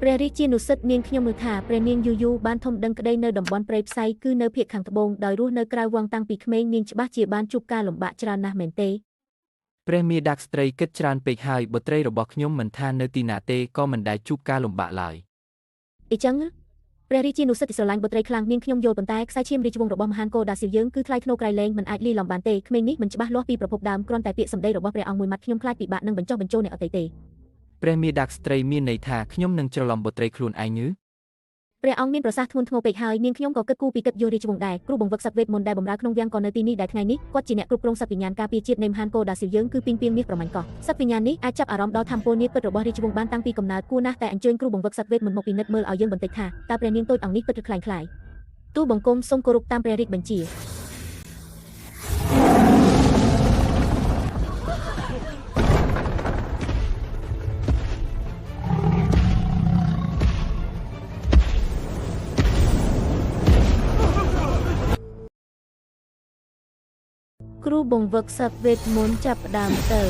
ព្រះរាជានុសិទ្ធនាងខ្ញុំមើលថាព្រះនាងយូយូបានធំដឹងក្តីនៅតំបន់ព្រៃផ្សៃគឺនៅភាគខាងត្បូងដោយរស់នៅក្រៅវងតាំងពីក្មេងនាងច្បាស់ជាបានជួបការលំបាកច្រើនណាស់មែនទេ ព្រះមាតាស្ត្រីគិតច្រើនពេកហើយបុត្រីរបស់ខ្ញុំមិនថានៅទីណាទេក៏មិនដែលជួបការលំបាកឡើយ អ៊ីចឹងព្រះរាជានុសិទ្ធិស្រឡាញ់បុត្រីខ្លាំងនាងខ្ញុំយល់ប៉ុន្តែខ្សែឈាមរាជវង្សរបស់មហានកោដាស៊ីវយើងគឺថ្លៃថ្នូរក្រៃលែងមិនអាចលីឡំបានទេក្មេងនេះមិនច្បាស់លាស់ពីប្រភពដើមគ្រាន់តែពាក្យសម្ដីរបស់ព្រះអង្គមួយម៉ាត់ខ្ញុំខ្លាចពិបាកនឹងបញ្ចុះបញ្ចូលអ្នកអតីទេ ព្រះមាតាស្ត្រីមានន័យថាខ្ញុំនឹងច្រឡំបុត្រីខ្លួនឯងឬ ព្រះអង្គមានប្រសាសន៍ធ្ងន់ធ្ងរពេកហើយនាងខ្ញុំក៏គិតគូរពីកិត្តិយសរាជវង្សដែរគ្រូបង្វឹកសត្វវេទមន្តដែលបម្រើក្នុងវាំងក៏នៅទីនេះដែរថ្ងៃនេះគាត់ជាអ្នកគ្រប់គ្រងសត្វវិញ្ញាណការពារជាតិនៃមហានកោដាស៊ីវយើងគឺពីងពីងមាសប្រមាញ់កោះសត្វវិញ្ញាណនេះអាចចាប់អារម្មណ៍ដល់ធម្មពលនាគពិតរបស់រាជវង្សបានតាំងពីកំណើតគួរណាស់តែអញ្ជើញគ្រូបង្វឹកសត្វវេទមន្តមកពិនិត្យមើលឲ្យយើងបន្តិចថាតើព្រះនាងតូចអង្គនេះពិតឬក្លែងក្លាយទូបង្គំសូមគោរពតាមព្រះរាជបញ្ជា គ្រូបង្វឹកសត្វវេទមន្តចាប់ផ្ដើមទៅ